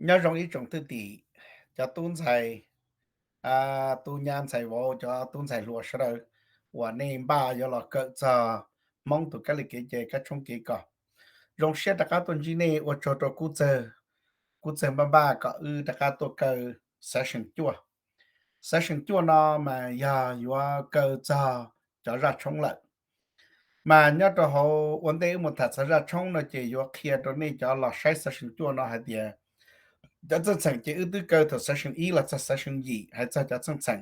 Nyob zoo ib tsoom thwj tim, cov tub ntxhais, tub nyab ntxhais vauv, cov tub ntxhais hluas sawv daws uas nej npaj yuav los kawm txog Hmoob tus kab li kev cai kab tshoob kev kos. Zoo siab rov qab tuaj ntsib nej, ua tsaug rau Kub Txawg, Kub Txawg npaj npaj kom wb rov qab tuaj kaw session cuaj. Session cuaj no mas yog yuav kaw txog cov zaj tshoob lawm. Mas nyob rau hauv ua ntej wb mus tham txog zaj tshoob no ces yuav qhia rau nej cov los saib session cuaj no hais tias cov txheej txheem ces wb twb kaw thaum session ib los txog session yim hais txog cov txheej txheem,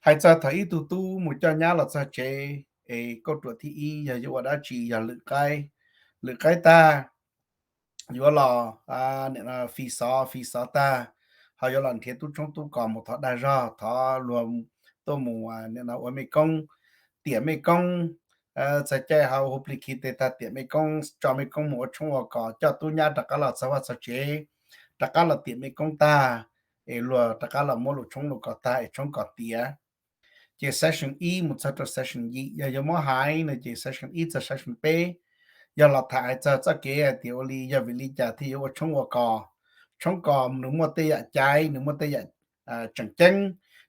hais txog thaum ib tug tub mus coj nyab los txog tsev, es kauj ruam thib ib yog yuav ua dab tsi, yog lwm qaib, lwm qaib tag yuav los fis xov, fis xov tag ho yuav los nrhiav tub tshoob tub kos mus thov dag zog, thov luag tuaj mus ua mej koob, tiam mej koob, txhais caij ho hu plig khi tes tag tiam mej koob, tso mej koob mus ua tshoob ua kos, coj tub nyab rov qab los txog vaj txog tsev, rov qab los tiam mej koob tag, es luag rov qab los muab lus tshoob lus kos tag es tshoob kos tiav. Ces session ib mus txog rau session yim yog yuav muab hais no ces session ib txog session peb yog los tham hais txog txoj kev hais tias ua li yog vim li cas thiaj yuav ua tshoob ua kos. Tshoob kos nws muaj tej yam caiv, nws muaj tej yam tseem ceeb,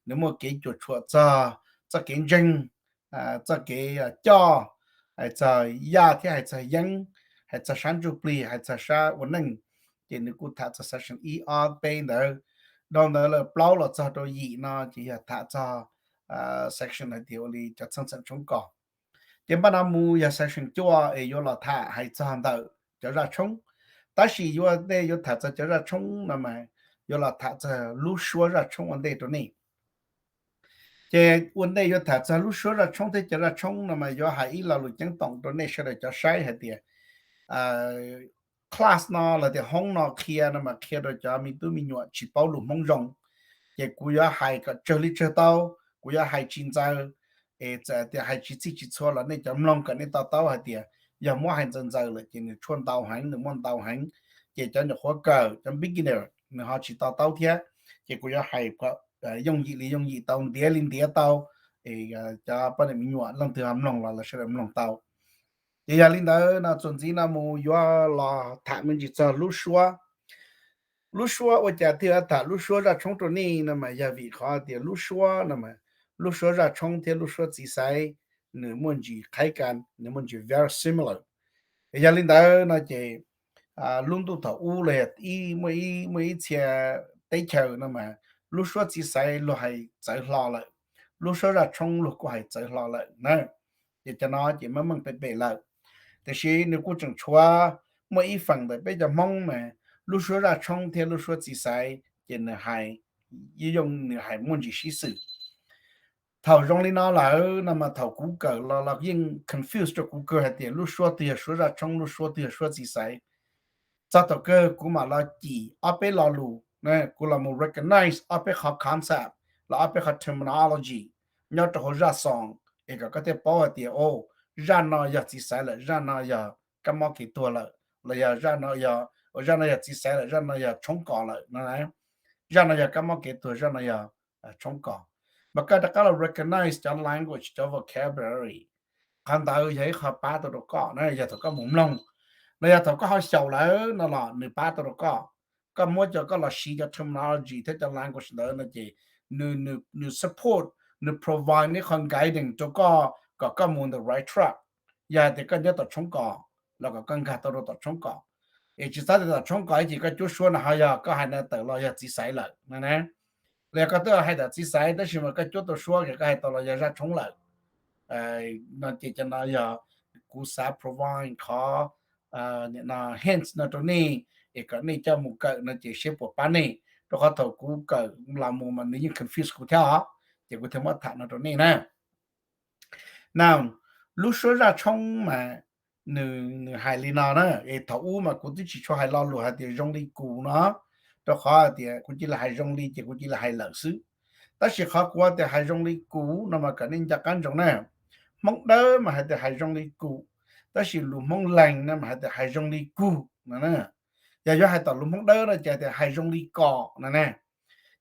nws muaj kev cuam tshuam txog txoj kev ntseeg, txoj kev coj, hais txog yaj thiab hais txog yeeb, hais txog sab ntsuj plig, hais txog sab ua neej. Ces nws kuj tham txog session ib ob peb ntawd. Dhau ntawd lawm plaub los txog rau yim no ces yog tham txog section hais tias ua li cov txheej txheem tshoob kos. Ces npaj no mus yog session cuaj es yuav los tham hais txog ntawm cov zaj tshoob. Tab sis yuav ua ntej yuav tham txog cov zaj tshoob no mas yuav los tham txog lub suab zaj tshoob ua ntej rau nej. Ces ua ntej yuav tham txog lub suab zaj tshoob thiab cov zaj tshoob no mas yuav hais ib lo lus ceeb toom rau nej sawv daws cov saib hais tias class no los tias hoob no qhia no mas qhia rau cov me tub me nyuam tsis paub lus Hmoob zoo. Ces kuv yuav hais kom tsawg li tsawg tau, kuv yuav hais tsis ntxaws, es txawm tias hais tsis txhij tsis txhua los nej cov mloog kom nej to taub hais tias yog muab hais ntxaws ntxaws lawm ces nws tshuaj ntau heev, nws muaj ntau heev, ces cov nyuam qhuav kawm, cov beginner nws ho tsis to taub thiab. Ces kuv yuav hais kom yooj yim li yooj yim tau, ntiav li ntiav tau, es cov poj niam me nyuam leej twg ho mloog los lawv sawv daws mloog tau. Ces yog li ntawd no txuas ntxiv no mus yuav los tham me ntsis txog lub suab, lub suab ua cas thiaj tham lub suab zaj tshoob rau nej no mas yog vim qhov tias lub suab no, lub suab zaj tshoob thiab lub suab txiv xaiv nws muaj ntsis qhaib kas, nws muaj ntsis very similar. Yog li ntawd no ces lub ntuj thaum ub los yog muaj ib txhia teb chaws no mas lub suab txiv xaiv luag hais txawv hlo lawm, lub suab zaj tshoob luag kuj hais txawv hlo lawm na. Ces cov no ces meej meej pem pem lawm. Tiam sis nws kuj tseem tshuav muaj ib feem ntawm peb cov Hmoob mas lub suab zaj tshoob thiab lub suab txiv xaiv ces nws hais, yeej nws hais muaj ntsis sib xwm. Thaum zoo li no lawm no mas thaum kuv kawm los los yeej confuse rau kuv kawg hais tias lub suab twg yog suab zaj tshoob, lub suab twg yog suab txiv xaiv. Txog thaum kawg kuv mam los cim ob peb lo lus, kuv los mus recognize ob peb qhov concept los ob peb qhov terminology nyob rau hauv zaj xoo, es kom koj thiaj paub hais tias o, zaj no yog txiv xaiv lawm, zaj no yog kab mob kev tuag lawm, los yog zaj no yog, zaj no yog txiv xaiv lawm, zaj no yog tshoob kos lawm no, zaj no yog kab mob kev tuag, zaj no yog tshoob kos. Mas koj rov qab los recognize cov language, cov vocabulary, qhov ntawd yog ib qho pab tau rau koj na, yog thaum koj mus mloog, los yog thaum koj ho xyaum lawm no los nws pab tau rau koj. Koj muab cov, koj los siv cov terminology thiab cov language ntawd no ces nws, nws support, nws provide ib qho guidance rau koj kom koj mus the right track. Yog hais tias koj nyob tom tshoob kos los kom koj nkag tau rau tom tshoob kos. Es tsis txhob tias tom tshoob kos ces koj cuab suab no ho yog koj hais no tawm los yog txiv xaiv lawm no na. Los yog koj twb hais tawm txiv xaiv tab sis mas koj cuab tau suab ces koj hais tau los yog zaj tshoob lawm. No ces cov no yog kuv xav provide qhov hints no rau nej, es kom nej coj mus kawm no ces seb puas pab nej, rau qhov thaum kuv kawm los mus mas nws yeej confuse kuv thiab os, ces kuv thiaj muab tham no rau nej na. Now, lub suab zaj tshoob mas nws, nws hais li no na, es thaum ub mas kuv twb tsis tshua hais lo lus hais tias zoo li kus no, rau qhov hais tias kuv cia li hais zoo li ces kuv cia li hais lawm xwb. Tab sis qhov kuv tias hais zoo li kus no mas kom nej nco qab ntsoov na, Hmoob Dawb mas hais tias hais zoo li kus, tab sis lus Hmoob Leeg no mas hais tias hais zoo li kug no na. Yog yuav hais tom lus Hmoob Dawb no ces tias hais zoo li kos no na.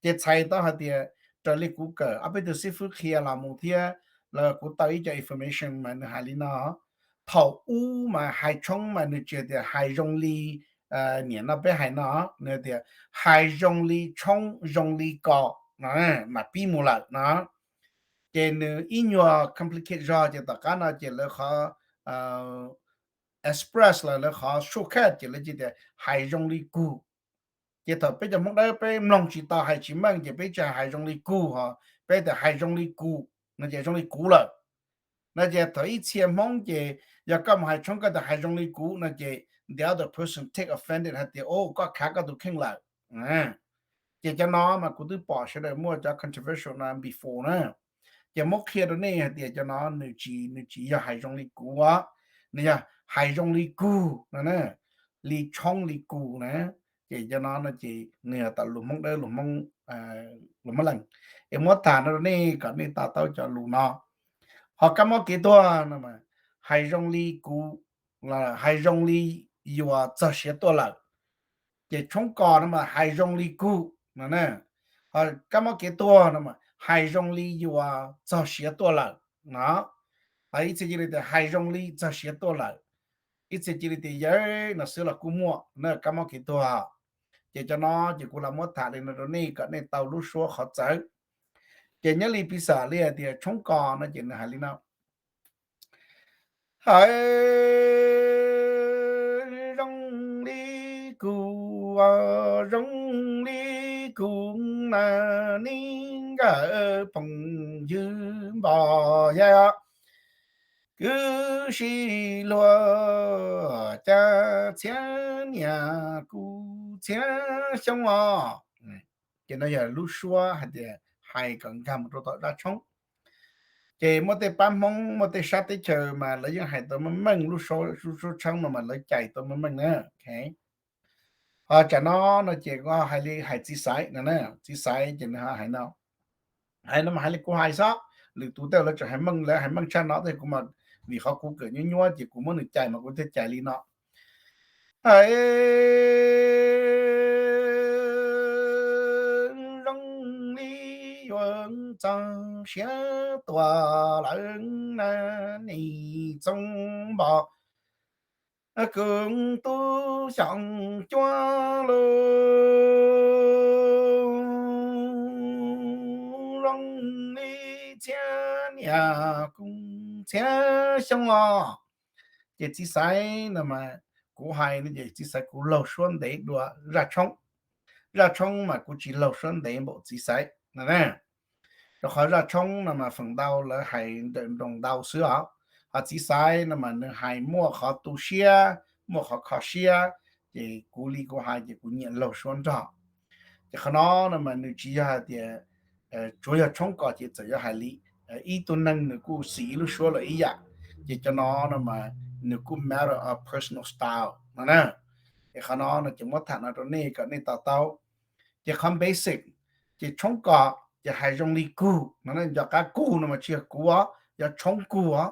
Ces txhais tau hais tias raws li kuv kawm ob peb tug xib fwb qhia los mus thiab los kuv tau ib co information mas nws hais li no, thaum ub mas hais tshoob mas nws tsis tias hais zoo li niam no peb hais no, nws tias hais zoo li tshoob zoo li kos no, mas pib mus lawm no. Ces nws ib nyuag complicate zog ces tom qab no ces lawv qhov express los lawv qhov shortcut ces lawv cia tias hais zoo li kug. Ces thaum peb cov Hmoob Dawb peb mloog tsis tau hais tsis meej ces peb tsis hais zoo li kug ho, peb tias hais zoo li kug no ces zoo li kuv lawm. No ces thaum ib txhia Hmoob ces yog koj mus hais tshoob koj tias hais zoo li kuv no ces the other person take offended hais tias o koj khav koj tus kheej lawm. Ces cov no mas kuv twb pom sawv daws muaj cov controversial no before na. Ces muab qhia rau nej hais tias cov no nws tsis, nws tsis yog hais zoo li kuv, nws yog hais zoo li kug no, li tshoob li kug na. Ces cov no no ces nws yog tam lus Hmoob Dawb, lus Hmoob Leeg. Es muab tham no rau nej kom nej to taub cov lus no. Ho kab mob kev tuag no mas hais zoo li kuv, hais zoo li yuav txog siav tuaj lawm. Ces tshoob kos no mas hais zoo li kug no. Ho kab mob kev tuag no mas hais zoo li yuav txog siav tuaj lawm no. Ib txhia cia li tias hais zoo li txog siav tuaj lawm, ib txhia cia li tias yawg no xwb los kuj muaj na kab mob kev tuag. Ces cov no ces kuv los muab tham li no rau nej kom nej tau lub suab qhov txawv. Ces nyob li piv xam li hais tias tshoob kos no ces nws hais li no: Hais zoo li kuv, zoo li kuv na, nis nkawm phooj ywg npog yag, kwv sij luag cas txhiab niam kuv txhiab xyoo os. Ces no yog lub suab hais tias hais kom nkag mus rau tom zaj tshoob. Ces muaj tej pab Hmoob muaj tej sab teb chaws mas lawv yeej hais tau meej meej lub suab tshoob no mas lawv cais tau meej meej na. Ho tsam no no ces kuv hais li hais txiv xaiv no, txiv xaiv ces nws hais no, hais no mas hais li kuv hais xwb, lwm tus tej lawv tseem hais meej, lawv hais meej tshaj no tej kuv mas, vim qhov kuv kawm nyuab nyuab ces kuv muab nws cais mas kuv thiaj cais li no. Hais zoo li yuav txog siav tuaj lawm na, nis txoob npog kuv tub xyoos cuab lus, zoo li txhiab niam kuv txhiab xyoo os. Ces txiv xaiv no mas kuv hais no ces txiv xaiv kuv laug suab ntev dua zaj tshoob. Zaj tshoob mas kuv tsis laug suab ntev npaum txiv xaiv no. Rau qhov zaj tshoob no mas feem ntau lawv hais nrawm nroos ntau xwb os. Ho txiv xaiv no mas nws hais muaj qhov tu siab muaj qhov kho siab, ces kuv li kuv hais ces kuv nyiam laug suab nrog. Ces qhov no no mas nws tsis yog hais tias tsuav yog tshoob kos ces txawm yog hais li, ib tug neeg nws kuj xis ib lub suab lawm ib yam. Ces cov no no mas nws kuj matter of personal style no na. Es qhov no no ces muab tham no rau nej kom nej to taub. Ces qhov basic, ces tshoob kos ces hais zoo li kug no, nco qab kug no mas tsis yog kuv os, yog tshoob kug os.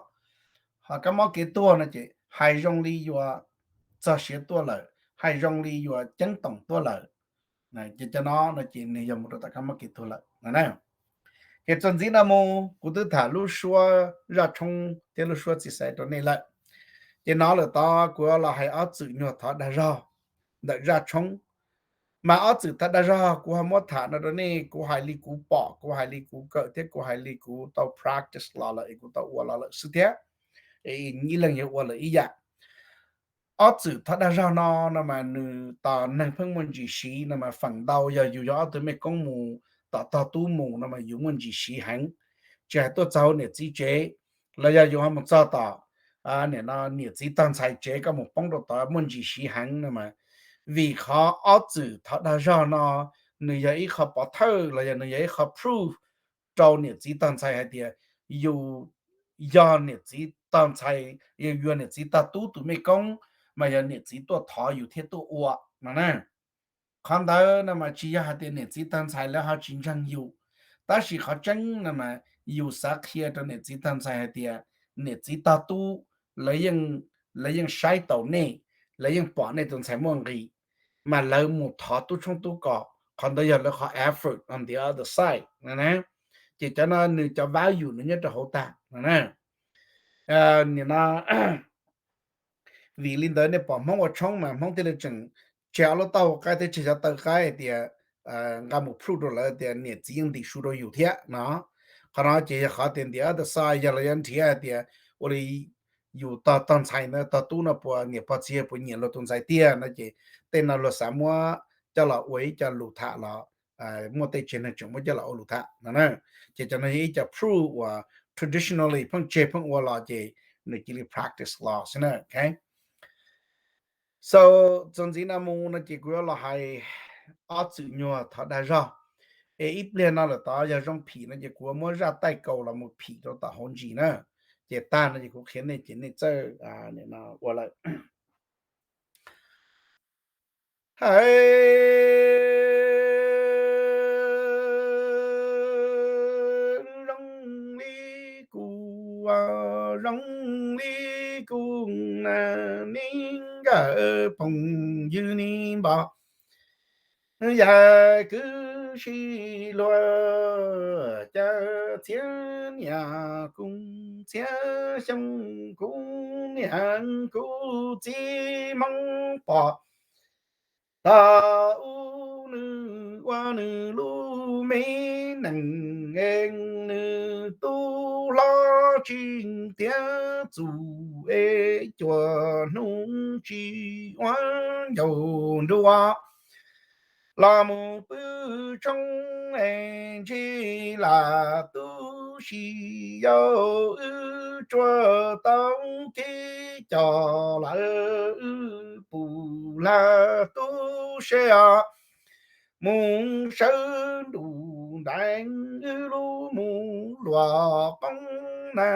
Ho kab mob kev tuag no ces hais zoo li yuav txog siav tuaj lawm, hais zoo li yuav ceeb toom tuaj lawm. Ces cov no no ces nws yog mus rau tom kab mob kev tuag lawm no na. Ces txuas ntxiv no mus kuv twb tham lub suab zaj tshoob thiab lub suab txiv xaiv rau nej lawm. Ces no lawm tod kuv los hais ob txwm nyuag thov dag zog ntawm zaj tshoob. Mas ob txwm thov dag zog kuv ho muab tham no rau nej, kuv hais li kuv pom, kuv hais li kuv kawm thiab kuv hais li kuv tau practice los lawm es kuv tau ua los lawm xwb thiab. Ib leeg yuav ua lawm ib yam. Ob txwm thov dag zog no no mas nws tos neeg pheej muaj ntsis siv no mas feem ntau yog yus yog ob tug mej koob mus tom tog tub mus no mas yus muaj ntsis siv heev, tsis hais tuaj txog niam txiv tsev los yog yus ho mus txog tom niam txiv tog ntxhais tsev koj mus poob rau tod muaj ntsis siv heev no mas, vim qhov ob txwm thov dag zog no nws yog ib qho pov thawj los yog nws yog ib qho proof rau niam txiv tog ntxhais hais tias yus yog niam txiv tog ntxhais, yus yog niam txiv tog tub tus mej koob, mas yog niam txiv tuaj thov yus thiaj tuaj ua no na. Qhov ntawd no mas tsis yog hais tias niam txiv tog ntxhais lawv ho tsis ntseeg yus, tab sis qhov tseeb no mas yus xav qhia rau niam txiv tog ntxhais hais tias niam txiv tog tub lawv yeej saib taus nej, lawv yeej pom nej tus ntxhais muaj nqis, mas lawv mus thov tub tshoob tub kos, qhov ntawd yog lawv qhov effort on the other side no na. Ces cov no nws cov value nws nyob rau hauv tag no na. Nim no vim li ntawd nej pom Hmoob ua tshoob mas Hmoob thiaj li tseem tseg ob lub taub hau qaib thiab tseg xyov taw qaib hais tias nqa mus prove rau lawv tias niam txiv yeej ntim su rau yus thiab no. Qhov no ces yog qhov tias the other side yog lawv yuav nrhiav hais tias ua li yus tog tog ntxhais no, tog tub no puas niam pog txiv yawg puas nyiam luag tus ntxhais tiag no ces tej no luag xav muab coj los ua ib co lus tham los muaj tej tsev neeg tseem muab coj los ua lus tham no na. Ces cov no yog ib co prove uas traditionally pheej tseg pheej ua los ces nws cia li practice los xwb na. So txuas ntxiv no mus no ces kuv yuav los hais ob txwm nyuag thov dag zog. Es ib pliag no lawm tod yog zoo phim no ces kuv yuav muab zaj taij kaus los mus phim rau tom hauv ntsis na. Ces tag no ces kuv qhia nej ces nej txawj ua lawm. Hais zoo li kuv, zoo li kuv na, nej nkawm phooj ywg ni npog. Yam kwv sib luag cas txhiab niam kuv txhiab xyoo, kuv niam kuv txiv Hmoob pom tau nws ua nws lub me neej es nws tub hlob tsis tiav txuj es cuaj hnub tsis ua ncaus nruas los mus pw tshoob es ntshe lam tu si yau wb tsuas tau kev coj lawm wb puj lag tub se os. Mus sawv ntuj ntais wb lub mus luaj poob na,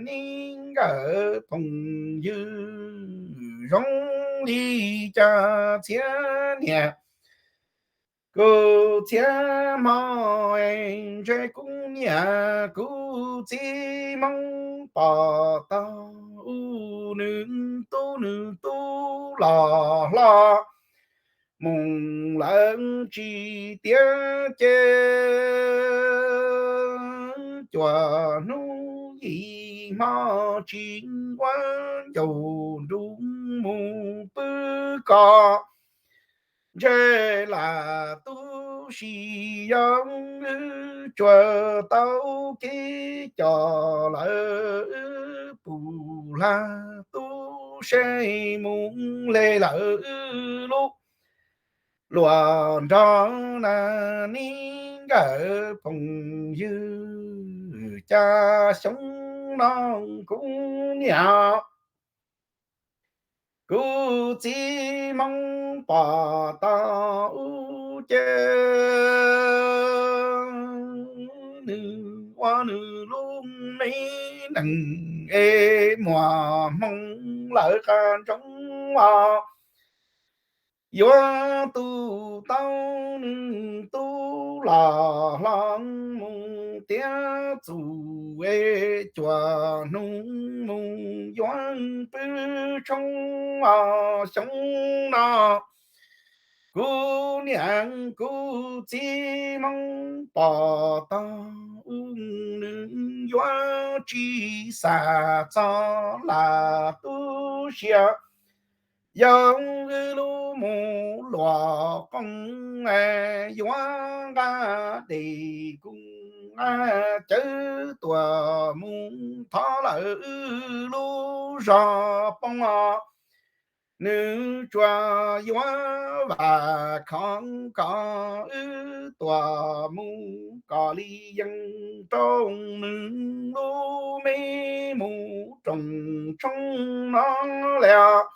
nej nkawm phooj ywg zoo li cas txhiab niam kuv txhiab hmo es ntshe kuv niam kuv txiv Hmoob pom tau nws tub nws tub los hlob mus lawm tsis tiav ces cuaj hnub yim hmo tsis ua ncaus nruas mus pw koj. Ntshe lam tu si yau wb tsuas tau kev coj lawm wb puj lag tub se mus le lawm wb lub luaj nrog na, nej nkawm phooj ywg cas xyoo no kuv niam kuv txiv Hmoob pom tau ub ces nws ua nws lub me neej es muaj hmoo lawm qab ntsoov os. Yuav tu tau nws tub los hlob mus tiav txuj es cuaj hnub mus yuav pw tshoob os xyoo no. Kuv niam kuv txiv Hmoob pom tau ub nws yuav tsis xav txog lam tu siab yau wb lub mus luaj poob yuav nqa dej kuj nqa cawv tuaj mus thov lawm wb lub zos poob os. Nws tsuas yuav vam khom kom wb tuaj mus kom li yeej rau nws lub me mus roos tshoob no li os.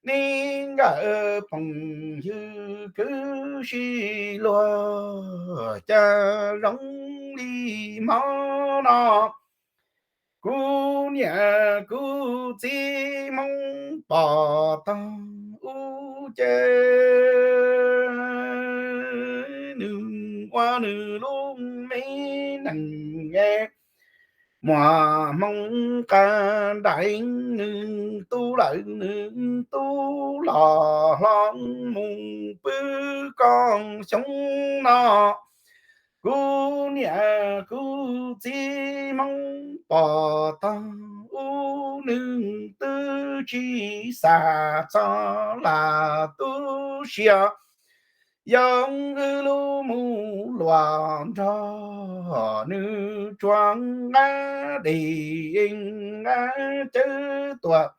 Nej nkawm phooj ywg kwv sib luag cas zoo li hmo no. Kuv niam kuv txiv Hmoob pom tau ub ces nws ua nws lub me neej es muaj hmoo qab ntais nws tub lawm nws tub los hlob mus pw koj xyoo no. kuv niam kuv txiv Hmoob pom tau ub, nws twb tsis xav txog lam tu siab. Yog wb lub mus luag nrog nws tsuag nqab dej nqab cawv tuaj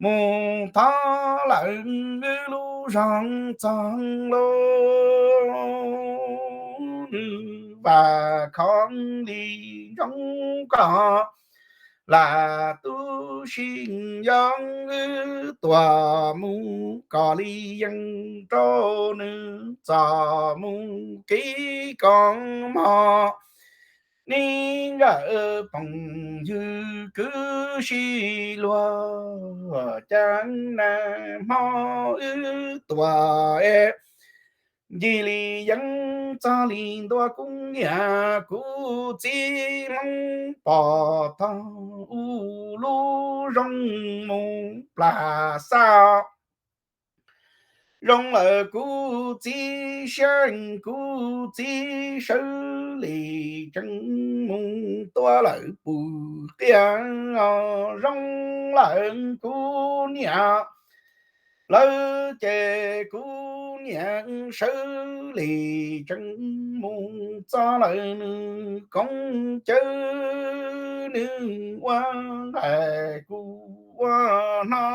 mus thov lawm wb lub zog txog lub, nws vam khom li ntsoov koj lam tu siab. Yog wb tuaj mus koj li yeej rau nws txom mus kev koj mog. Neb nkawm phooj ywg kwv tij luag, cas nag hmo wb tuaj es ncig li yeeb txog li ntua, kuv niam kuv txiv Hmoob pom tau ub, lub zoo mus plam xaj. Zoo lawm kuv txiv siab, kuv txiv sawv li tseem mus tua lawm pw qias. Zoo lawm kuv niam lawv ces kuv niam sawv li tseem mus txog lawm nws koob cawv, nws ua nqaij kuv ua hno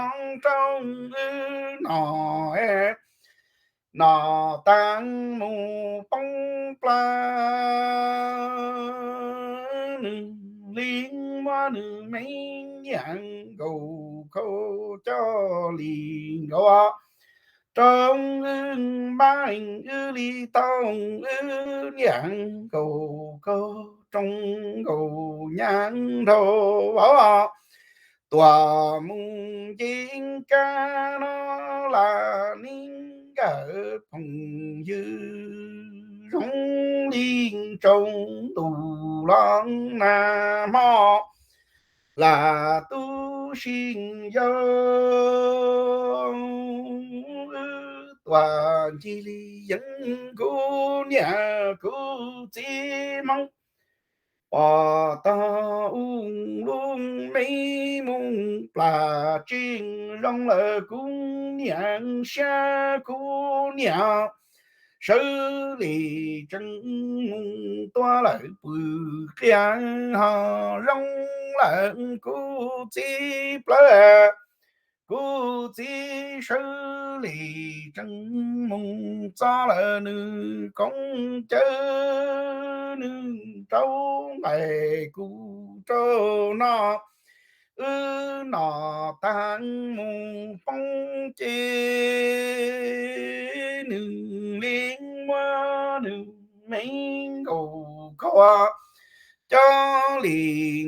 rau wb noj, noj tag mus poob plab. Nws li muab nws me niam nkaus khaub coj li nkaus rau wb npaj, wb li tau wb niam nkaus khaub rooj nkaus nyab nraug vauv tuaj mus nce kab no las. Neb nkawm phooj ywg zoo li tsaus ntuj los nag hmo lam tu siab. Yog wb tuaj ncig li yeeb, kuv niam kuv txiv Hmoob pom tau ub, lub me mus plam tsees. Zoo lawm kuv niam siab, kuv niam sawv li tseem mus tua lawm pw qias. Ho zoo lawm kuv txiv plawv, kuv txiv sawv li tseem mus txog lawm nws koob cawv, nws rau nqaij kuv rau noj, wb noj tag mus poob ces nws li muab nws me nkaus khaub coj li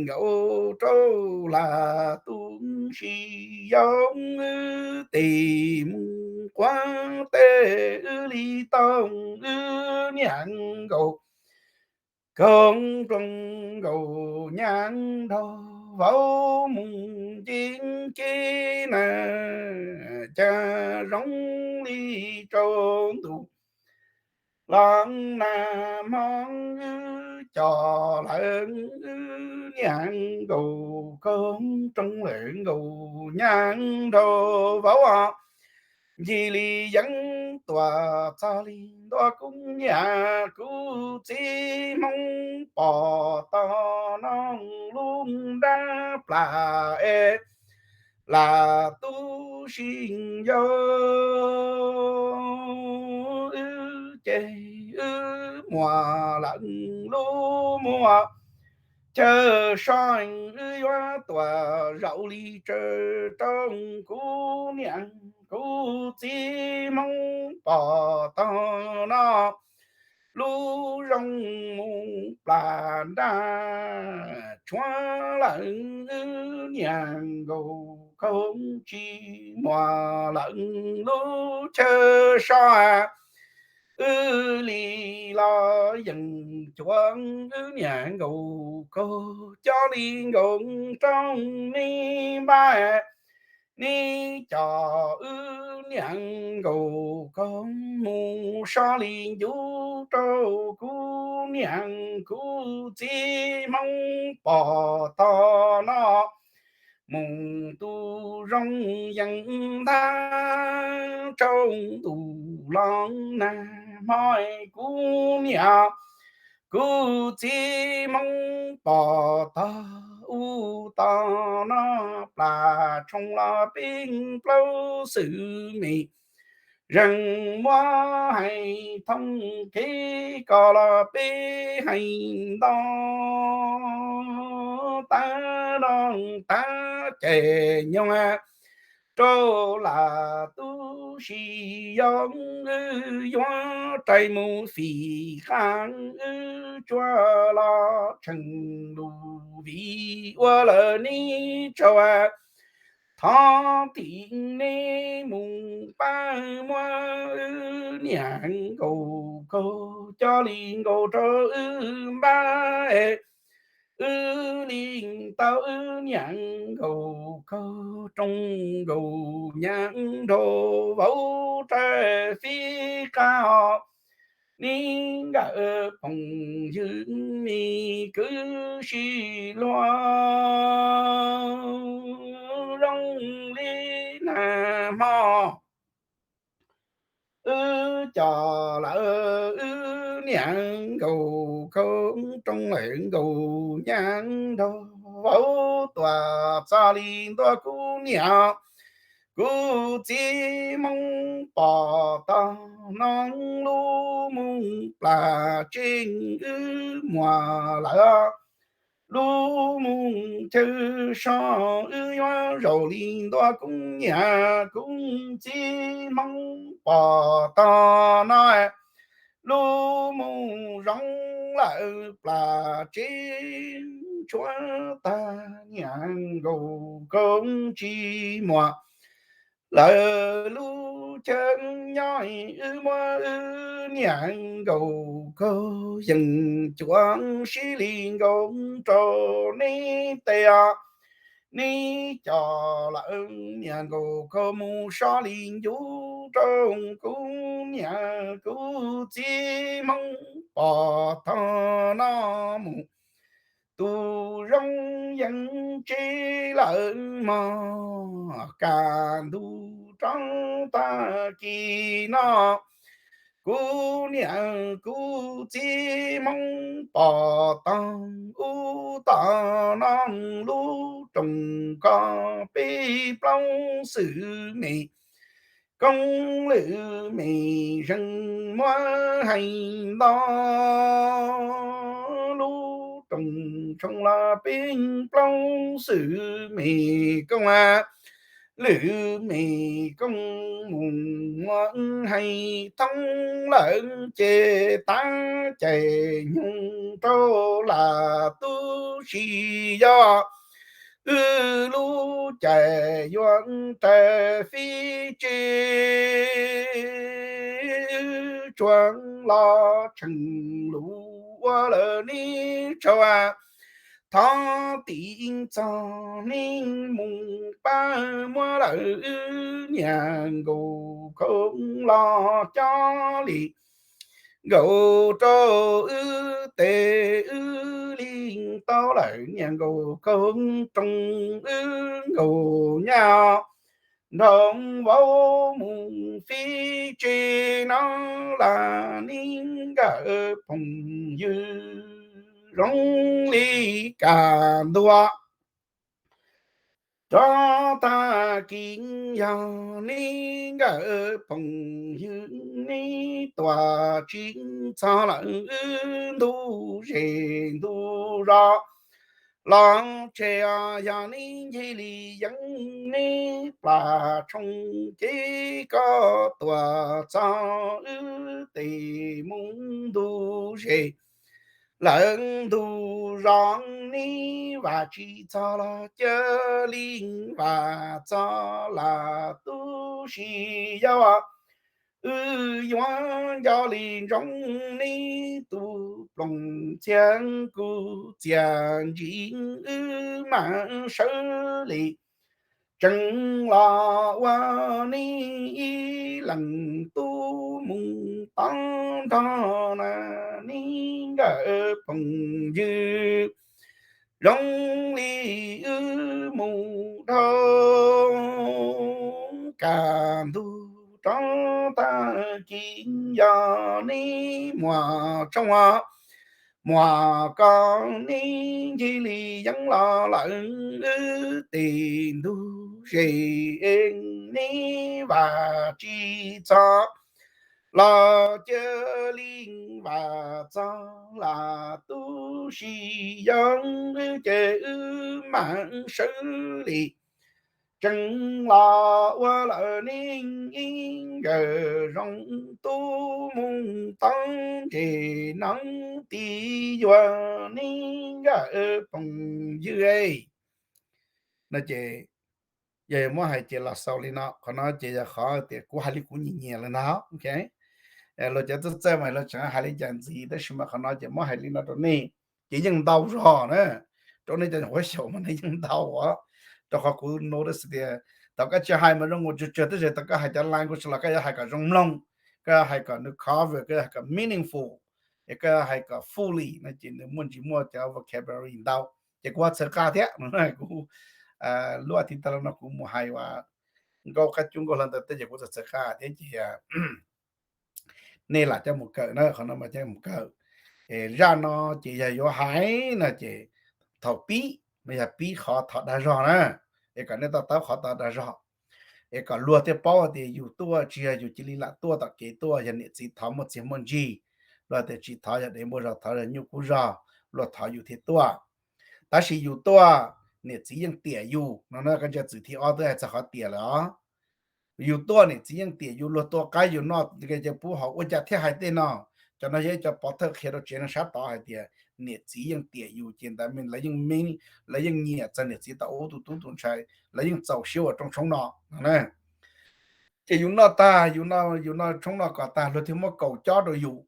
nkaus rau lam tu siab. Yog wb tes mus quav tes, wb li tau wb niam nkaus khaub rooj nkaus nyab nraug vauv mus nce kab na, cas zoo li tsaus ntuj los nag hmo wb coj lawm wb niam nkaus khaub rooj lawm nkaus nyab nraug vauv ncig li yeeb tuaj txog li ntua, kuv niam kuv txiv Hmoob pom tau no lub nrab plas es lam tu siab. Yog wb ces wb muaj lawm lub muaj chaw so, wb yuav tuaj zaum li tsaws rau kuv niam kuv txiv Hmoob pom tau no lub zoo mus plas nraj tshuav lawm wb niam nkaus khaub, tsis muaj lawm lub chaw so. Wb li los yeej cuag wb niam nkaus khaub coj li nkaus rau neb npaj, neb coj wb niam nkaus kaug mus so li ncuv rau kuv niam kuv txiv Hmoob pom tog no mus tu zoo yees ntag rau ntuj los nag hmo kuv niam kuv txiv Hmoob pom tog ub tog no plas tshooj los peb plaub xwm me zeej muab hais thoob kev ko los peb hais ntau tag no tag ces nyoog rau lam tu si yog wb yuav rais mus fim qab wb tsuas los tseem lus vim ua lawm neb tsaug thov tim neb mus pab muab wb niam nkaus kaug coj li nkaus rau wb npaj wb li tau wb niam nkaus kaug rooj nkaus nyab nrog vauv rais fib qab os. Neb nkawm phooj ywg me kwv sib luag zoo li nag hmo wb coj lawm wb niam nkaus kaug rooj lawm nkaus nyab nrog vauv tuaj txog li ntua kuv niam kuv txiv Hmoob pom tog no lub moos plas tsev wb muag lawm lub moos chaw so wb yuav zaum li ntua kuv niam kuv txiv Hmoob pom tog no lub moos zoo lawm plas tsev tshuav tag niam nkaus kaug tsis muag lawm lub chaw nyob wb muab wb niam nkaus kaug yees cuav sib li nkaus rau neb tes os. Neb coj lawm niam nkaus kaug mus so li ncuv rau kuv niam kuv txiv Hmoob pom tog no mus tu zoo yees tsev lawm mog. Kaj ntug rov tag kis no kuv niam kuv txiv Hmoob pom tog ub tog no lub rooj ko peb plaub xwm me koob lwm me zeej muab hais ntau lub rooj tshooj los peb plaub xwm me koob lwm me koob mus muab hais thoob lawm ces tab cais nyoog rau lam tu si yog wb lub cais yuav rais fib tsev tsuas los tseem lus ua lawm neb tsaug thov tim txog neb mus pab muab lawm wb niam nkaus kaug los coj li nkaus rau wb tes wb li tau lawm niam nkaus kaug rooj wb nkaus nyab nrog vauv mus fib tsev no las neb nkawm phooj ywg zoo li kaj ntug rov tag kis yog neb nkawm phooj ywg neb tuaj tsis txog lawm wb ntug zes ntug zos los tseg yog neb ncig li yeeb neb plam tshooj kev ko tuaj txog wb tes mus ntug zes lawm ntug zos neb vam tsis txog los cia li vam txog lam tu si yog wb yuav nco li ntsoov neb tus plooj txhia kuv txiaj ntsim wb mam sawv li Tseev los ua nej ib leeg tub mus tod nrog na, nej nkawm phooj ywg zoo li wb mus dhau, kaj ntug rov tag kis yog nej muaj tshoob, muaj koj nej ncig li yeeb los lawm, wb tes ntug ze, nej vam tsis txog los cia li vam txog lam tu siab, yog wb ces wb mam sawv li. Tseev los ua lawm nej ib nkawm zoo tub mus tod, ces nov tis yuav nej nkawm phooj ywg. No ces yog muab hais ces los xaus li no. Qhov no ces yog qhov tias kuv hais li kuv nyiam nyiam lawm ntag. Luag cov txawj txawj mas luag tseem hais li cas ntxiv, tab sis mas qhov no ces muab hais li no rau nej, ces yeej ntau zog na. Rau nej cov nyuam qhuav xyaum mas nej yeej ntau os. Rau qhov kuv notice tias thaum koj tsis hais mas zoo nkaus tsawg tsawg, tab sis thaum koj hais cov language los koj yuav hais kom zoo mloog, koj yuav hais kom nws cover, koj yuav hais kom meaningful, es koj yuav hais kom fully no ces nws muaj ntsis muaj cov vocabulary ntau. Ces kuv txhawv qab thiab, kuv lub as thiv tag los no kuv mus hais uas nkauj qab cub nkauj hluas ntawd tej ces kuv txhawv qab thiab ces nej lam coj mus kawm na, qhov no mas coj mus kawm. Zaj no ces yog yuav hais no ces thaum pib mas yog pib qhov thov dag zog na, es kom nej to taub qhov thov dag zog, es kom luag thiaj paub hais tias yus tuaj tsis yog yus cia li lam tuaj tom kev tuaj, yog niam txiv thov muaj txiag muaj ntsig, luag tias tsis thov yog dev npua zog, thov yog nyuj kub zog, luag thov yus thiaj tuaj. Tab sis yus tuaj, niam txiv yeej tiam yus no na. Koj ntsia txwm thib ob twb hais txog qhov tiam lawm os. Yus tuaj niam txiv yeej tiam yus, luag tua qab yus noj, cia pub hauv, ua cas thiaj hais tej no? Cov no yog ib co pov thawj qhia rau tsev neeg sab tod hais tias niam txiv yeej tiam yus, ces ntawd means lawv yeej, lawv yeej nyiam txog niam txiv tau ua tus tub tus ntxhais, lawv yeej txaus siab ua rooj tshoob no no na. Ces yus noj tag, yus noj tshoob no kom tag, luag thiaj muab kaus cob rau yus.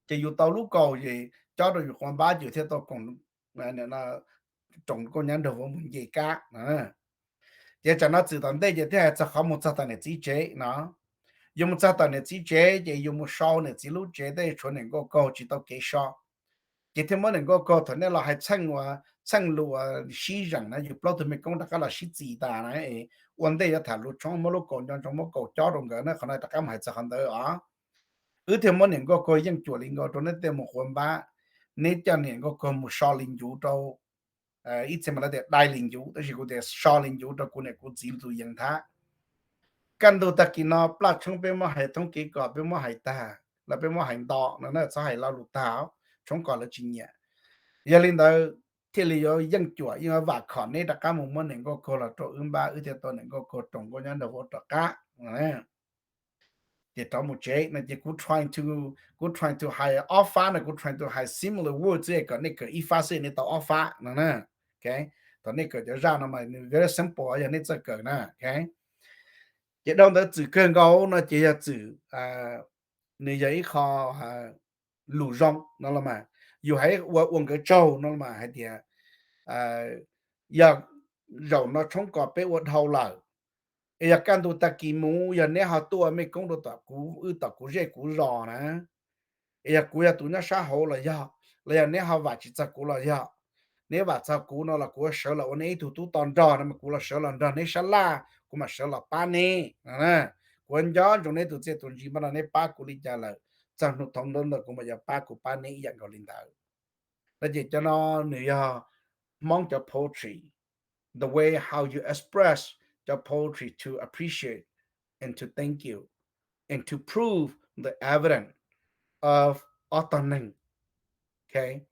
Ces yus tau lub kaus ces cob rau yus quav npab, ces thiaj tau koom, roos nkauj nyab nraug vauv mus nce kab. Ces tsam no txwm tom ntej ces thiaj hais txog qhov mus txog tom niam txiv tsev no. Yus mus txog tom niam txiv tsev ces yus mus so niam txiv lub tsev, tej tshuav niam nkauj kaug tsis tau kev so. Ces thiaj muab niam nkauj kaug, thaum nej los hais txheej ua, txheej lus uas sib zeem na, yus plaub tug mej koob rov qab los sib txis tas na, ua ntej yuav tham lus tshoob muab lub kaus nco ntsoov muab kaus cob rau nkawd na, qhov no rov qab mus hais txog qhov ntawd os. Wb thiaj muab niam nkauj kaug yeej cuam li nkaus rau neb tej mus quav npab. Neb coj niam nkauj kaug mus so li ncuv rau, ib txhia mas lawv tias dai li ncuv, tab sis kuv tias so li ncuv rau kuv niam kuv txiv tus yees nthab. Kaj ntug tag kis no plaj tshoob peb muab hais thoob kev kom peb muab hais tag los peb muab hais nto no na, txhob hais lo lus tag, tshoob kom lawv tsis nyiam. Yog li ntawd thiaj li yuav yeej cuam, yeej vam khom neb rov qab mus muab niam nkauj kaug los rau wb npab, wb thiaj tau niam nkauj kaug roos nkauj nyab nraug vauv rov qab. Ces rov mus tsev no ces kuv trying to, kuv trying to hais ob fab no, kuv trying to hais similar words xwb kom nej kawm ib fab xwb nej tau ob fab no na. Thaum nej kawm cov zaj no mas nws very simple, yog nej txawj kawm na. Ces dhau ntawd txwm kawg nkaus no ces yog txwm, nws yog ib qho lus zoo no los mas, yus hais ua ua nkawd tsaug no los mas hais tias, yog zaum no tshoob kom peb ua dhau lawm, es yog kaj ntug tag kis mus yog neb ho tuaj mej koob rau tom kuv, wb tom kuv zej kuv zos na, es yog kuv yog tus nyob sab hauv los yog, los yog neb ho vam tsis txog kuv los yog, neb vam txog kuv no los kuv sawv los ua neb ib tug tub to nrog no mas kuv los sawv los nrog neb sab laj, kuv mam sawv los pab neb. Kuv nco ntsoov neb tus txiaj tus ntsig, npaj no neb pab kuv li cas lawm, txog hnub thoob ntawd kuv mam yuav pab kuv pab neb ib yam nkaus li ntawd. No ces cov no nws yog Hmoob cov poetry, the way how you express cov poetry to appreciate and to thank you and to prove the evidence of ob tog neeg. Ces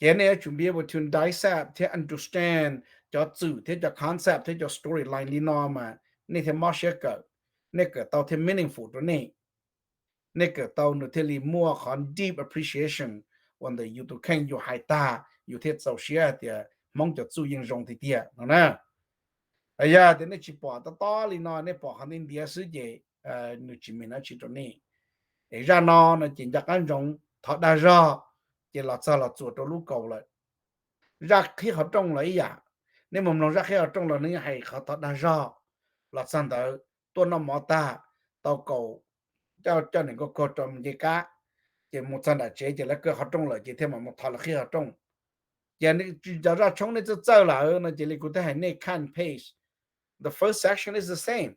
nej yuav tsum be able to dissect thiab understand cov txwm thiab cov concept thiab cov storyline li no mas nej thiaj mob siab kawm, nej kawm tau thiaj meaningful rau nej. Nej kawm tau nws thiaj li muaj qhov deep appreciation uas ntawm yus tus kheej, yus hais tag yus thiaj txaus siab hais tias Hmoob cov txuj yeej zoo tiag tiag no na. Yog tias nej tsis pom tob tob li no, nej pom qhov ntiav ntiav xwb ces nws tsis mean dab tsi rau nej. Es zaj no no ces nco qab ntsoov, thov dag zog ces los txog los txuas rau lub kaus lawm. Zaj qhib qhov rooj los ib yam, nej mus mloog zaj qhib qhov rooj los nws yeej hais qhov thov dag zog los txog ntawd, tuaj noj mov tag, tau kaum, coj niam nkauj kaug rau mus nce kab, ces mus txog nram tsev ces lawv kaw qhov rooj lawm ces thiaj mam mus thov lawv qhib qhov rooj. Ces cov zaj tshoob nej txawj txawj lawm no ces li kuv twb hais nej cut and paste, the first section is the same.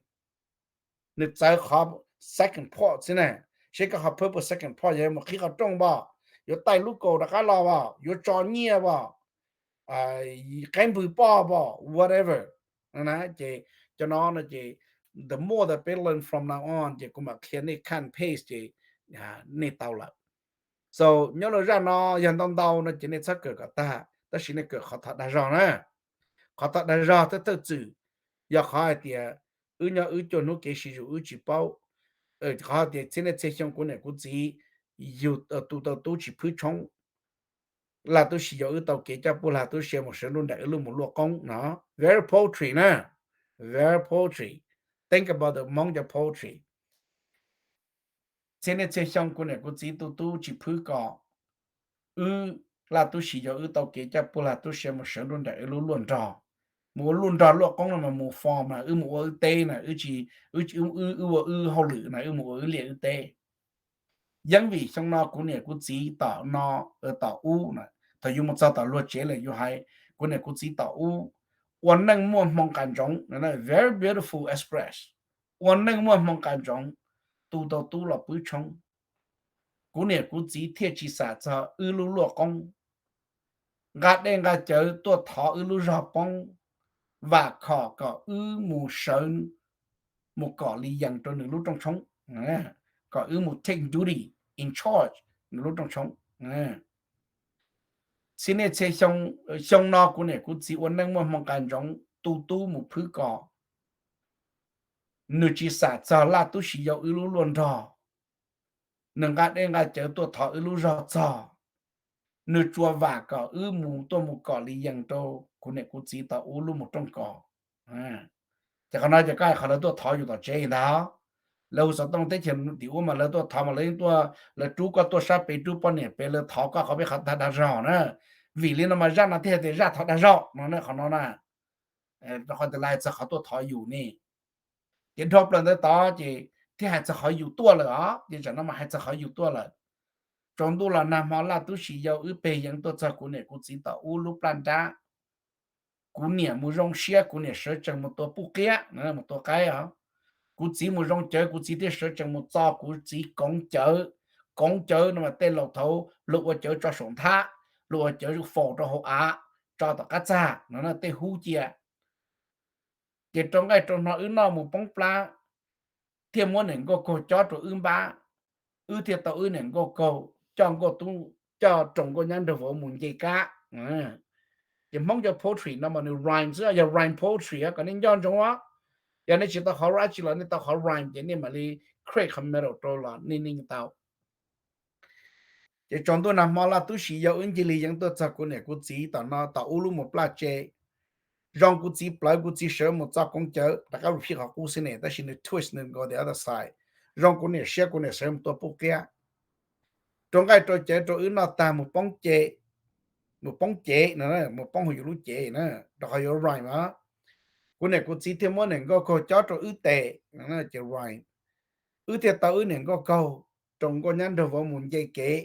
Nws txawv qhov second part xwb na. Seb koj qhov purpose second part yog mus qhib qhov rooj pom, yuav taij lub kaus rov qab los pom, yuav tso nyiaj pom, qeeb npws poj pom, whatever. Ces cov no no ces the more the better, learn from now on ces kuv mam qhia nej cut and paste ces nej tau lawm. So nyob rau zaj no yog ntau ntau no ces nej txhob kawm kom tag, tab sis nej kawm qhov thov dag zog na. Qhov thov dag zog thawj thawj txwm yog qhov hais tias wb nyob wb cuaj hnub kev sib zus wb tsis paub. Qhov tias txhia niaj txhia xyoo kuv niam kuv txiv yug tu tau tub tsis phwb tshoob, laj tub si yau wb tau kev coj puj lag tub si mus sawv nruj nraim wb lub mus luaj qoob no. Very poetry na. Very poetry. Think about the Hmoob cov poetry. Txhia niaj txhia xyoo kuv niam kuv txiv tu tub tsis phwb kom wb, laj tub si yau wb tau kev coj puj lag tub si mus sawv nruj nraim wb lub luaj nrog, mus ua luaj nrog luaj qoob no mas mus form na, wb mus ua wb teb na, wb tsis, wb ua wb hauj lwm na, wb mus ua wb liaj wb teb. Yeeb vim xyoo no kuv niam kuv txiv tom no, tom ub na, thaum yus mus txog tom luag tsev lawm yus hais kuv niam kuv txiv tom ub, ua neej muaj hmoo qas ntsoov, very beautiful express, ua neej muaj hmoo qas ntsoov, tu tau tub los pwb tshoob, kuv niam kuv txiv thiaj tsis xam txog wb lub luaj qoob, nqa dej nqa cawv tuaj thov wb lub zog poob, vam khom kom wb mus sawv, mus kom li yees rau nws lub rooj tshoob, kom wb mus take duty, in charge nws lub rooj tshoob. Txhia niaj txhia xyoo no kuv niam kuv txiv ua neej muaj hmoo qas ntsoov tu tub mus phwb kom, nws tsis xam txog laj tub si yau wb lub luaj nrog, nws nqa dej nqa cawv tuaj thov wb lub zog txog, nws tsuas vam kom wb mus tuaj mus kom li yees rau kuv niam kuv txiv tom ub lub mus rooj kos. Ces qhov no ces koj hais qhov lawv tuaj thov yus tom tsev ntag. Lawv hu xov tooj teb chaws tim ub mas lawv tuaj thov mas lawv yeej tuaj, lawv rub koj tuaj sab pem rub poj niam pem, lawv thov koj qhov peb qhov dag zog na. Vim li no mas zaj no thiaj hais tias zaj thov dag zog no na, qhov no na. Rau qhov tias lawv hais txog qhov tuaj thov yus ne. Ces dhau plaws ntawd tod ces thiaj hais txog qhov yus tuaj lawm os, ces tsam no mas hais txog qhov yus tuaj lawm. Tsaus ntuj los nag hmo laj tub si yau wb peg yeev tuaj txog kuv niam kuv txiv tom ub lub plaj nrab. Kuv niam mus zoo siab, kuv niam sawv tsees mus tua puj qiab, mus tua qaib os. Kuv txiv mus zoo cawv, kuv txiv thiaj sawv tsees mus txo kuv txiv koov cawv. Koov cawv no mas tej laus thaud luag ua cawv tso saum nthab, luag ua cawv faus rau hauv av, tso tom qab txag no, tej hub cia. Ces rau nqaij rau hno wb noj mus poob plab, thiaj muab niam nkauj kaug cob rau wb npab, wb thiaj tau wb niam nkauj kaug coj nkauj tub, coj roos nkauj nyab nraug vauv mus nce kab. Ces Hmoob cov poetry no mas nws rhyme xwb, yog rhyme poetry kom nej nco ntsoov os. Yog nej tsis tau qhov rap tsis los nej tau qhov rhyme ces nej mam li create qhov middle rau los nej yeej tau. Ces tsaus ntuj nag hmo laj tub si yau wb ncig li yeev tuaj txog kuv niam kuv txiv tom no tom ub lub mus plaj tsev. Zoo kuv txiv plawv kuv txiv sawv mus txo koov cawv, rov qab repeat qhov qub xwb ne, tab sis nws twist nws go the other side. Zoo kuv niam siab kuv niam sawv mus tua puj qiab, rau nqaij rau cawv rau wb noj tag mus poob ce, mus poob cev no, mus poob hauv yus lub cev na, rau qhov yuav rhyme os. Kuv niam kuv txiv thiaj muab niam nkauj kaug cob rau wb tes, ces rhyme. Wb thiaj tau wb niam nkauj kaug, roos nkauj nyab nraug vauv mus nce kev.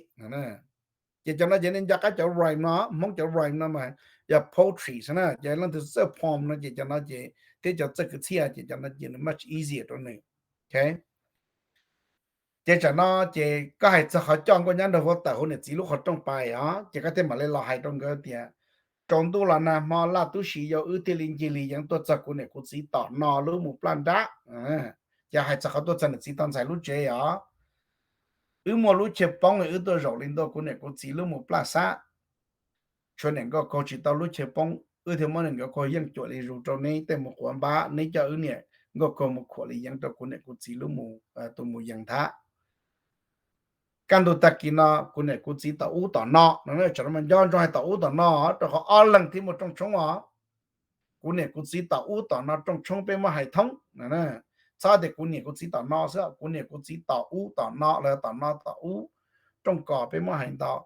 Ces cov no ces nej nco qab cov rhyme no, Hmoob cov rhyme no mas yog poetry xwb na, ces leej twg txawj poem no ces cov no ces thiab cov txawj kwv txhiaj ces cov no ces nws much easier rau nws. Ces tsam no ces koj hais txog qhov coj nkauj nyab nraug vauv tawm hauv niam txiv lub qhov rooj pais os, ces koj thiaj mam li los hais rau nkawd tias, tsaus ntuj los nag hmo laj tub si yau wb thiaj li ncig li yeev tuaj txog kuv niam kuv txiv tom no lub mus plaj nrab. Ces hais txog qhov tuaj txog niam txiv tau ntxhais lub tsev os. Wb muaj lub chaw poob es wb tuaj zaum li ntua kuv niam kuv txiv lub mus plaj xab. Tshuav niam nkauj kaug tsis tau lub chaw poob, wb thiaj muab niam nkauj kaug yeej cuam li zus rau neb tej mus quav npab, neb coj wb niam nkauj kaug mus khuam li yeev rau kuv niam kuv txiv lub mus, tus mus yees nthab. Kaj ntug tag kis no kuv niam kuv txiv tom ub tom no no, tsam no mas nco ntsoov hais tom ub tom no, rau qhov ob leeg thiaj muaj rooj tshoob os. Kuv niam kuv txiv tom ub tom no rooj tshoob peb muab hais thoob. Txhob tias kuv niam kuv txiv tom no xwb, kuv niam kuv txiv tom ub tom no los tom no tom ub, rooj kos peb muab hais ntau.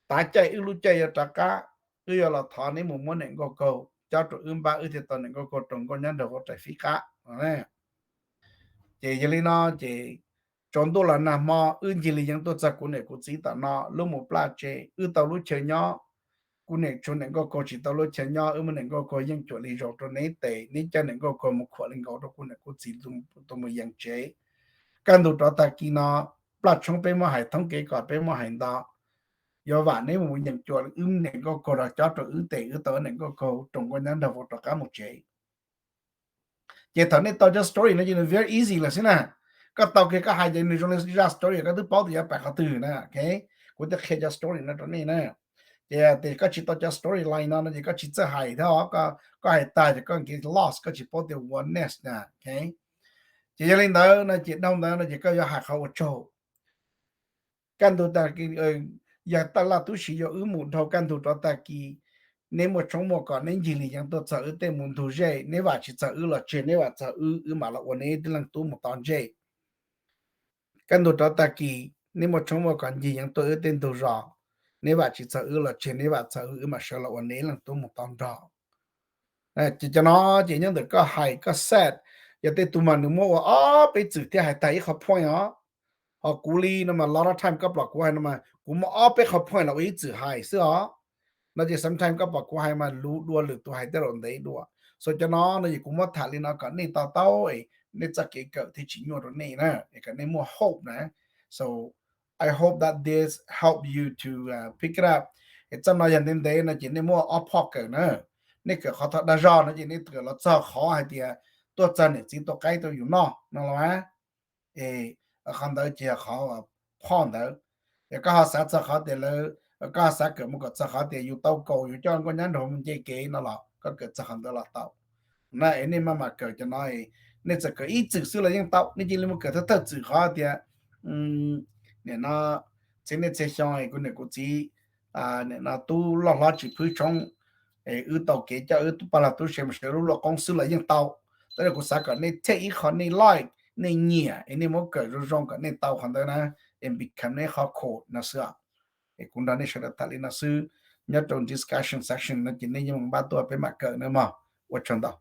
Tav caij wb lub caij yuav rov qab, wb yuav los thov neb mus muab niam nkauj kaug cob rau wb npab wb thiaj tau niam nkauj kaug rau nkauj nyab nraug vauv rais fib qab. Ces yog li no ces tsaus ntuj los nag hmo wb ncig li yeev tuaj txog kuv niam kuv txiv tom no lub mus plaj tsev, wb tau lub chaw nyob. Kuv niam tshuav niam nkauj kaug tsis tau lub chaw nyob, wb muab niam nkauj kaug yeej cuam li zaus rau neb tes, neb coj niam nkauj kaug mus khuam li nkaus rau kuv niam kuv txiv tus mus yees tsev. Kaj ntug rov tag kis no, plaj tshoob peb muab hais thoob kev kom peb muab hais nto. Yuav vam neb mus yees cuam wb niam nkauj kaug los cob rau wb tes, wb tau wb niam nkauj kaug rau nkauj nyab nraug vauv rov qab mus tsev. Ces thaum nej tau cov story no ces nws very easy lawm xwb na. Koj tau kiag koj hais ces nws zoo li zaj story koj twb paub tias yuav pais qhov twg na. Kuv thiaj qhia cov story no rau nej na. Ces tias koj tsis tau cov story line no no ces koj tsis txawj hais thiab, koj hais tag ces koj nkev lost, koj tsis paub tias what next na. Ces yog li ntawd no ces dhau ntawd no ces koj yuav hais qhov ua tsaug. Kaj ntug tag kis, yog taj laj tub siv yuav wb mus dhau kaj ntug rov tag kis, neb muaj tshoob muaj kos neb ncig li yeev tuaj txog wb tej mus ntug zej, neb vam tsis txog wb los tseg, neb vam txog wb, wb mam los ua neb tib leej tub mus tom ntsej. Kaj ntug rov tag kis neb muaj tshoob muaj kos ncig yeev tuaj wb tej ntug zos, neb vam tsis txog wb los tseg, neb vam txog wb, wb mam sawv los ua neb leej tub mus tom nrog. Ces cov no ces nyob ntawm koj hais koj set. Yog tej tug mas nws muab ua ob peb txwm thiab hais tag ib qhov point os. Ho kuv li no mas lot of time koj pom kuv hais no mas kuv muab ob peb qhov point los ua ib txwm hais xwb os. No ces sometimes koj pom kuv hais mas luv dua lwm tus hais tej laus ntev dua. So cov no no ces kuv muab tham li no kom nej to taub, nej txoj kev kawm thiaj tsis nyuaj rau nej na, es kom nej muaj hope na. So I hope that this help you to pick it up. Es txoj no yog ntev ntev no ces nej muaj ob phoj kawm na. Nej kawm qhov thaum dag zog no ces nej kawm los txog qhov hais tias tuaj txog niam txiv tua qaib rau yus noj no los, es qhov ntawd ces yog qhov phoj ntawd. Es koj ho xav txog qhov tias lawv, koj ho xav kawm mus kom txog qhov tias yus tau kaus yus coj nkauj nyab nraug mus nce kev no los koj kawm txog qhov ntawd los tau. Na es nej maj mam kawm cov no, nej txawm kawm ib txwm xwb los yeej tau, nej cia li mus kawm thawj thawj txwm qhov tias nim no txhia niaj txhia xyoo kuv niam kuv txiv nim no tub loj hlob tsis phwb tshoob, es wb tau kev coj wb tub paj log tub se mus sawv lub luaj qoob xwb los yeej tau. Tab sis kuv xav kom nej take ib qho nej like, nej nyiam es nej muab kawm zoo zoo kom nej tau qhov ntawd na, es become nej qhov core no xwb. Es kuv nrog nej sawv daws tham li no xwb, nyob rau discussion section no ces nej yeej npaj tuaj peb mam kawm na mog. Ua tsaug ntau.